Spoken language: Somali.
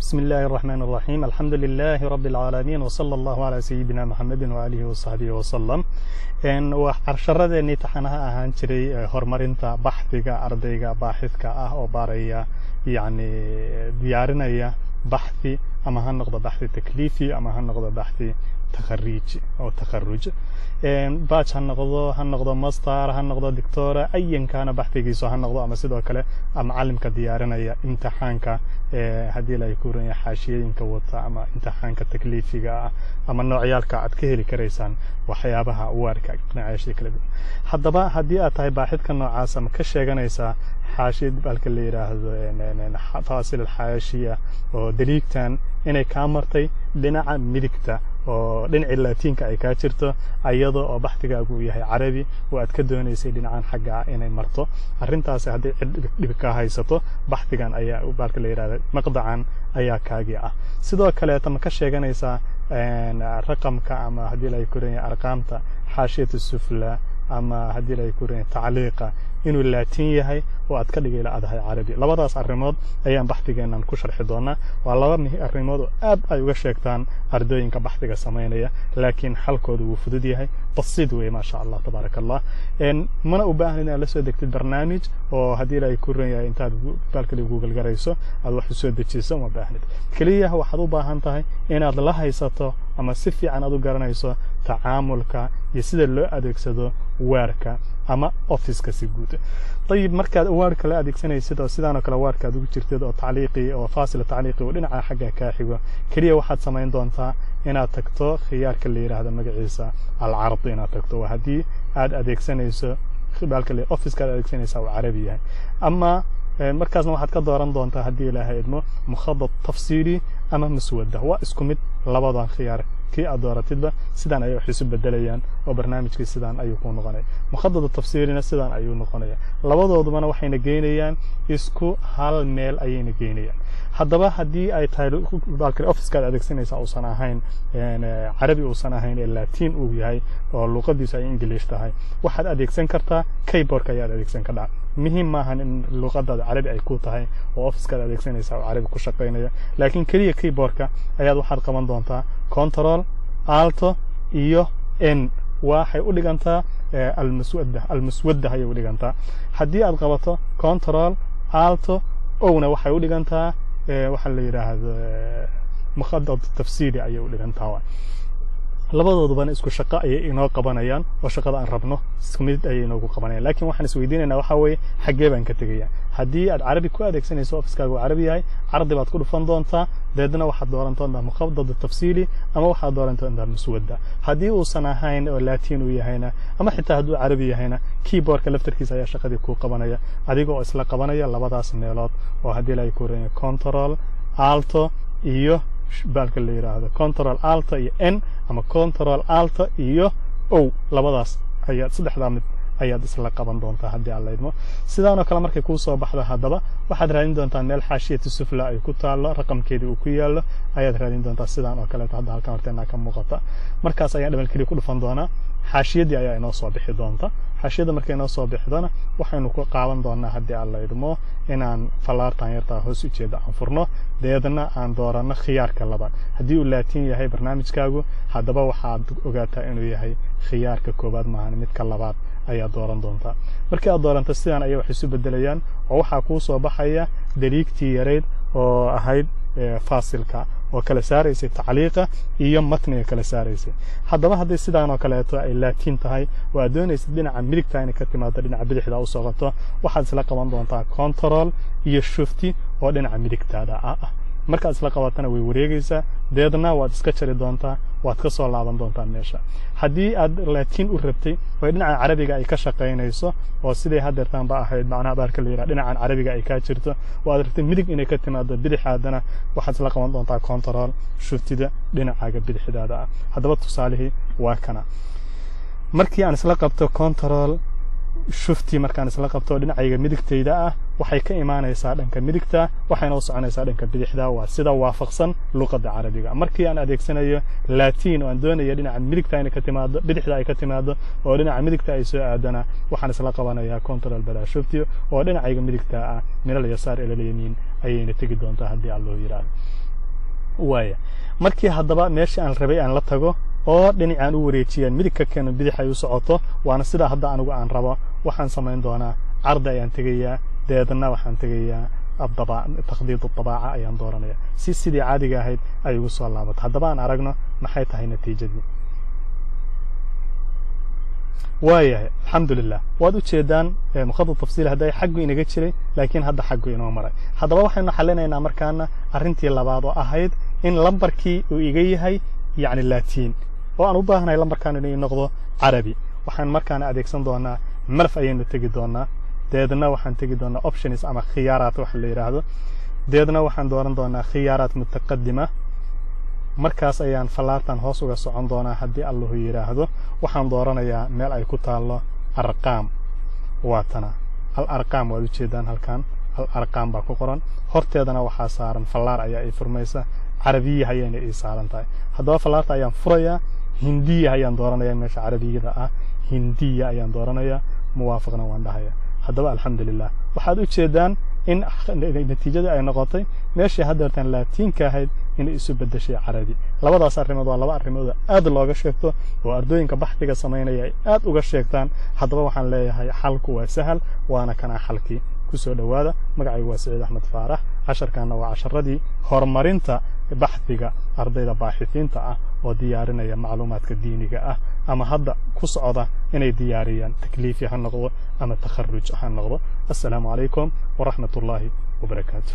بسم الله الرحمن الرحيم، الحمد لله رب العالمين، وصلى الله على سيدنا محمد وآله وصحبه وسلم. Waa casharadeenii taxanaha ahaan jiray horumarinta baxdiga ardayga baaxidka ah oo baaraya, yacni diyaarinaya baxthi, ama ha noqdo baxthi takliifi ama ha noqdo baxthi takhariij oo takharuj, bach ha noqdo, ha noqdo master, ha noqdo doctora, ayankaana baxdigiisu ha noqdo, ama sidoo kale macalimka diyaarinaya imtixaanka, haddii la kuran yahay, xaashiyooyinka wata ama imtixaanka takliifiga ah ama noocyaalka aad ka heli karaysaan waxyaabaha waarka dhinacyasha kala duwan. Haddaba haddii aad tahay baaxidka noocaas ama ka sheeganaysaa xaashiyad balka la yidhaahdo faasil alxaashiya oo daliigtan inay kaa martay dhinaca midigta oo dhinacii laatiinka ay kaa jirto, ayadoo oo baxdigaagu uu yahay carabi oo aad ka doonaysay dhinacan xagga inay marto, arrintaasi hadday cid dhib kaa haysato, baxdigan ayaa baalka la yidhahda maqdacan ayaa kaagii ah. Sidoo kaleeta ma ka sheeganaysaa raqamka ama haddii la koran yahay arqaamta xaashiyatu sufla ama haddii la koran yahay tacliiqa inuu laatiin yahay oo aad ka dhigay la-adahay carabi? Labadaas arrimood ayaan baxdigeennan ku sharxi doonaa. Waa laba arrimood oo aad ay uga sheegtaan ardooyinka baxdiga samaynaya, laakiin xalkoodu wuu fudud yahay, basiid weeye, maasha Allah, tabaaraka Allah. Mana u baahan inaad la soo degtid barnaamij oo haddii la kuran yahay intaad baalkali Google garayso aad wax u soo dejiso, uma baahnid. Keliya waxaad u baahan tahay inaad la haysato ama si fiican aad u garanayso tacaamulka iyo sida loo adeegsado Wordka ama Officeka si guud. Ayib, markaad Wordka la adeegsanaysid oo sidaan oo kale Wordka aad ugu jirtid oo tacliiqii oo faasila tacliiqii oo dhinaca xagga kaa xigo, keliya waxaad samayn doontaa inaad tagto khiyaarka la yidhaahdo magaciisa alcard inaad tagto. Waa haddii aad adeegsanayso baalka Officeka aad adeegsanaysaa uu carabi yahay. Ama markaasna waxaad ka dooran doontaa, haddii Ilaahay idmo, mukhadad tafsiiri ama muswadda. Waa isku mid labadan khiyaar, kii aad dooratidba sidaan ayay wax isu bedelayaan oo barnaamijkii sidaan ayuu ku noqonaya, mukhadad tafsiirina sidaan ayuu noqonaya. Labadoodubana waxayna geynayaan isku hal meel ayayna geynayaan. Haddaba haddii ay tahay baalka Officeka aad adeegsanaysaa uusan ahayn carabi, uusan ahayn ee latiin uu yahay oo luqadiisu ay English tahay, waxaad adeegsan kartaa keyboardka ayaad adeegsan kartaa. Muhiim maahan in luqadaada carabi ay ku tahay oo Officeka aad adeegsanaysaa oo carabi ku shaqaynayo, laakiin keliya keyboardka ayaad waxaad qaban doontaa Control Alt iyo N. Waxay u dhigantaa almuswadda, almuswadda ayay u dhigantaa. Haddii aad qabato Control Alt O-na, waxay u dhigantaa waxa la yidhaahdo mukhadad tafsiiri ayay u dhigantaa. Labadoodubana isku shaqo ayay inoo qabanayaan oo shaqada aan rabno isku mid ayay inoogu qabanayaan. Laakiin waxaan isweydiinaynaa waxaa weeye, xaggee baan ka tegaya? Haddii aad carabi ku adeegsanayso, Officekaaga uu carabi yahay, cardi baad ku dhufan doontaa, deedna waxaad dooran doontaa mukhadad tafsiili ama waxaad dooran doontaa muswadda. Haddii uusan ahayn oo latiin uu yahayna, ama xitaa hadduu carabi yahayna, keyboardka laftarkiisa ayaa shaqadii kuu qabanaya, adiga oo isla qabanaya labadaas meelood oo haddii la ku Control Alt iyo baalka la yidhaahdo Control Alt iyo N ama Control Alt iyo O. Labadaas ayaad, saddexdaa mid ayaad isla qaban doontaa haddii aan laydmo. Sidaanoo kale markay kuu soo baxdo, haddaba waxaad raadin doontaa meel xaashiyatu sufla ay ku taallo, raqamkeedii uu ku yaallo ayaad raadin doontaa, sidaan oo kaleeto hadda halkan horteenaa ka muuqata. Markaas ayaan double click ku dhufan doonaa, xaashiyadii ayaa inoo soo bixi doonta. Xaashiyadda markay inoo soo bixdona, waxaynu ku qaadan doonaa, haddii aan laydmo, inaan fallaartan yartaa hoos ujeeda aan furno, deedna aan dooranno khiyaarka labaad. Haddii uu laatiin yahay barnaamijkaagu, haddaba waxaad ogaataa inuu yahay khiyaarka koowaad maahan, midka labaad ayaa dooran doontaa. Markii aad dooranto, sidaan ayay wax isu bedelayaan oo waxaa kuu soo baxaya daliigtii yarayd oo ahayd faasilka oo kala saaraysay tacliiqa iyo matniga kala saaraysay. Haddaba haddii sidaan oo kaleeto ay laatiin tahay oo aad doonaysid dhinaca midigta inay ka timaado, dhinaca bidixda u socoto, waxaad isla qaban doontaa Control iyo Shift oo dhinaca midigtaada ah. Markaad isla qabatana way wareegaysaa, deedna waad iska jari doontaa, waad ka soo laaban doontaa meesha. Haddii aad laatiin u rabtay oo dhinaca carabiga ay ka shaqaynayso, oo siday haddeertaanba ahayd, macnaha baarka la yidhaha dhinacan carabiga ay kaa jirto oo aad rabtay midig inay ka timaado bidixaadana, waxaad isla qaban doontaa Control Shiftida dhinacaaga bidixdaada ah. Haddaba tusaalihii waa kana. Markii aan isla qabto Control Shift, markaan isla qabto dhinacayga midigtayda ah, waxay ka imaanaysaa dhanka midigta, waxayna u soconaysaa dhanka bidixda. Waa sida waafaqsan luqadda carabiga. Markii aan adeegsanayo latiin oo aan doonayo dhinaca midigta inay ka timaado, bidixda ay ka timaado oo dhinaca midigta ay soo aadana, waxaan isla qabanayaa Control plus Shift oo dhinacayga midigta ah, من اليسار إلى اليمين ayayna tegi doontaa, haddii Allahu yidhaahdo. Waaya, markii haddaba meeshii aan rabay aan la tago oo dhinacaan u wareejiyaan, midig ka keeno, bidix ay u socoto, waana sidaa hadda anigu aan rabo, waxaan samayn doonaa عرض ayaan tegayaa, deedna waxaan tegayaa تخطيط الطباعة ayaan dooranaya, si sidii caadiga ahayd ay ugu soo laabato. Haddaba aan aragno maxay tahay natiijadii. Waayahay, alxamdulilah, waad ujeedaan مخطط تفصيلي hadday xaggu inaga jiray, laakiin hadda xaggu inoo maray. Haddaba waxaynu xalinaynaa markaana arrintii labaad oo ahayd in lambarkii uu iga yahay yacni Laatiin oo aan u baahanahay lambarkan inuu noqdo Carabi. Waxaan markaana adeegsan doonaa ملف ayaynu tegi doonaa, deedna waxaan tegi doonaa options ama خيارات waxa la yidhaahdo, deedna waxaan dooran doonaa خيارات متقدمة. Markaas ayaan fallaartan hoos uga socon doonaa haddii Allahu yidhaahdo. Waxaan dooranayaa meel ay ku taallo أرقام. Waa tana الأرقام, waad ujeedaan halkan الأرقام baa ku qoran. Horteedana waxaa saaran fallaar ayaa ii furmaysa, carabiya ayayna ii saaran tahay. Haddaba fallaarta ayaan furayaa, هندية ayaan dooranaya. Meesha carabiyada ah هندية ayaan dooranayaa, muwaafaqna waan dhahaya. Haddaba alxamdulilah, waxaad u jeedaan in natiijadii ay noqotay meeshii haddeertan Laatiinka ahayd inay isu beddeshay Carabi. Labadaas arrimood waa laba arrimood oo aad looga sheegto oo ardooyinka baxdiga samaynaya ay aad uga sheegtaan. Haddaba waxaan leeyahay xalku waa sahal, waana kanaa xalkii. Kusoo dhowaada, magacaygu waa Saciid Axmed Faarax. Casharkaana waa casharadii horumarinta baxdiga ardayda baaxifiinta ah oo diyaarinaya macluumaadka diiniga ah ama hadda ku socda inay diyaariyaan, takliifi ha noqdo ama takharuj ha noqdo. Assalaamu calaykum waraxmat ullaahi wabarakaatu.